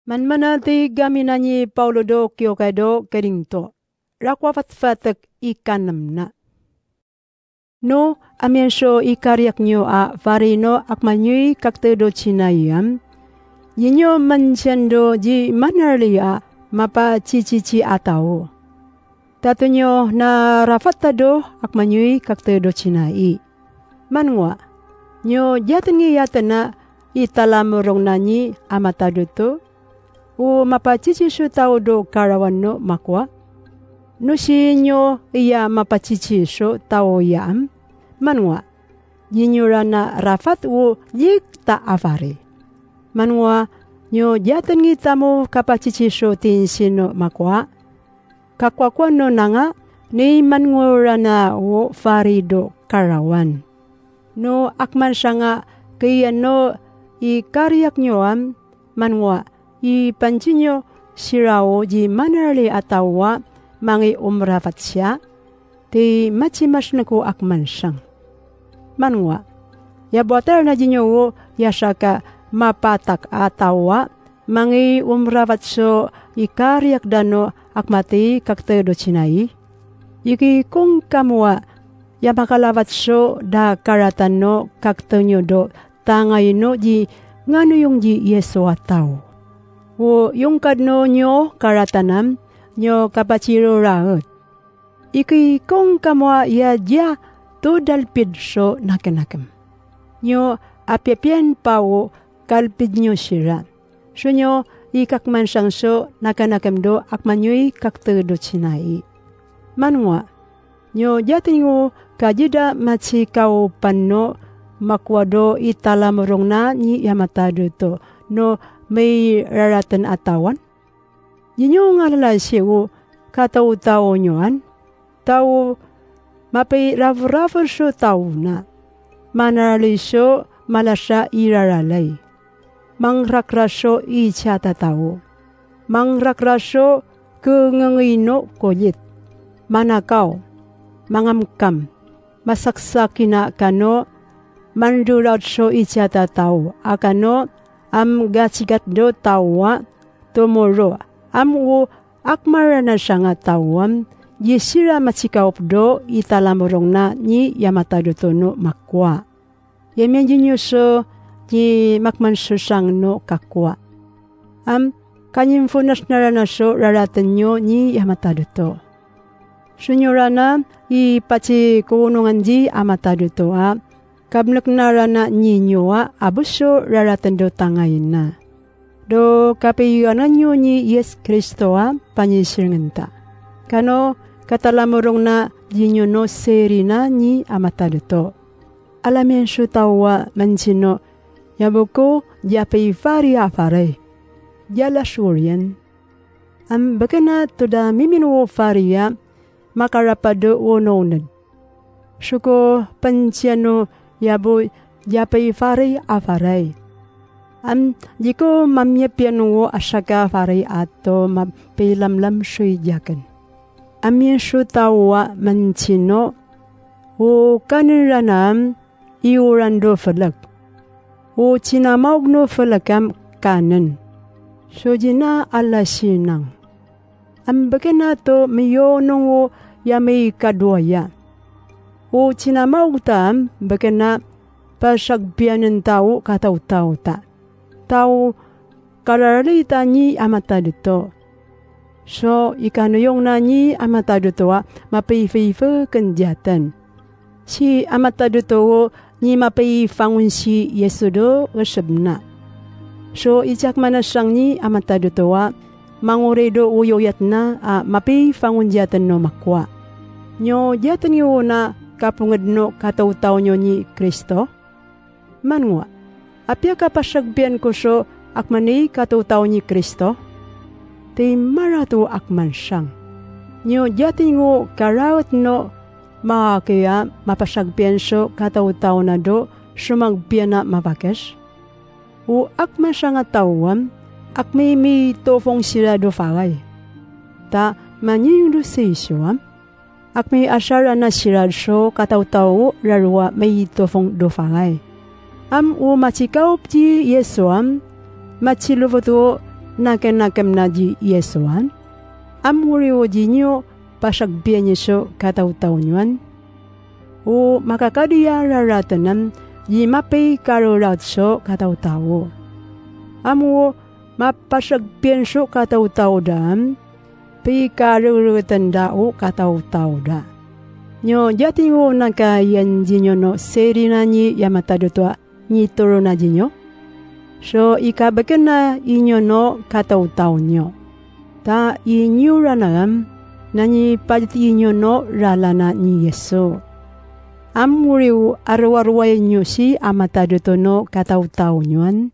Manmanati gaminani Paulo do Kyokado Kerinto. Rakwafatfatak ikanamna. No amienso ikariak nyo a farino akmanyui kaktedo chinayam. Yinyo manchendo ji manarlia mapa chichichi atao. Tatunyo na rafatado akmanyui kaktedo chinai. Manwa nyo jatingi yatana italamurong nani amataduto. U mapachichi tao do karawan no makwa. No si nyo iya mapachichi so tao yam. Manwa yinyura na rafat u yik ta avari. Manwa nyo jatingi tamu kapachichi so tinsino makwa. Kakwakwa no nanga ni manngura na u farido karawan. No akman sanga kaya no ikariak nyoam manwa i panchinyo sirao ji manarli atawa mangi umrafat siya ti machimas na ko akman sang. Manwa yabotar na jinyo yasaka mapatak atawa mangi umrafat so ikariak dano akmati kaktedo chinai. Iki kung kamwa yamakalavat so da karatan no kaktenyo do tangay no ji ngano yung ji Yesu ataw. O yung kadno nyo karatanam nyo kapachiro raot. Iki kung kamwa ya dya to dalpid so nakanakam. Nyo apyapyan pawo kalpid nyo sira. So nyo ikakman sang so nakanakam do akmanyui kaktedo chinai. Manwa nyo jatingo kajida machikaw panno makwado italamurong na ni yamatado to no may raratan atawan. Yinyo nga lalasiwo kataw-tao nyoan. Tao mapay rav-rav so tao na. Manarali so malasa iraralay. Mangrakraso ichatatao. Mangrakraso kengengino koyit. Manakaw, mangamkam, masaksakina kano, mandurat so ichatatao. Akano am gachigat do tawa tomoro am wo akmarana sanga tawam yesira machikaop do italamurong na ni yamatado tono makwa. Yemen jinyo so ni makmansusang no kakwa. Am kanyimfunas narana so raratan nyo ni yamatado to. Sunyorana i pachi kuunungan ji amatado to a kabnak narana ninyo a abuso raratando tangayin na. Do kapiyuanan nyo ni Yes Kristo a panyisirngenta. Kano katalamurong na jinyo no serina ni amatado to. Alamin su tawa manchino yabuko yapay fari afare. Yala suryan. Am bakana toda mimino faria makarapado wononad. Suko panchiano yabo yapay fari afaray. Am jiko mamyepiano asaka fari ato mapilamlam suijakan. Amin sutawa manchino o kaniranam iurando falak. O chinamaugno falakam kanan. Sojina alasinang. Am bakana to miyonong yamay kaduaya. O chinamaugtam bakana pasagpianan tao kataw-tao ta. Tao kararita ni amatado to. So ikanuyong na ni amatado to a mapayfayfa kandyatan. Si amatado to ni mapayfangun si Yesu do resabna. So ijak manasang ni amatado to a manguredo uyoyat na a mapayfangun jatan no makwa. Nyo jatan yo na kapungad no kataw-taw nyo ni Kristo? Manwa, apya kapasagbian ko so akmani kataw-taw ni Kristo? Ti maratu akman siyang. Nyo jatingo karawat no makakaya mapasagbian so kataw-taw na do sumagbian na mapakes? O akman siya nga tawam, akmi mi tofong sila do faray. Ta manying do seisyuam? Akmi asyara na sila so kataw-taw rarwa may tofong do faray. Am o machikaw ti Yesuam, machiluvoto Naken-nakem na ji Yesuan. Amuriw ji nyo pasagbian so kataw-taw nyuan. O makakadiya raratanam ji mapay karurat so kataw-tawo. Amuo mapasagbian so kataw-taw dam, pi karurutan dao kataw-taw da. Nyo jatingo naka yan jinyo no serina ni yamatado toa ni toro na jinyo. So ikabaken na inyo no kataw-taw nyo. Ta inyo ranagam na ni pajit inyo no ralana ni Yesu. Amuriw arwarway nyo si amatado to no kataw-taw nyuan.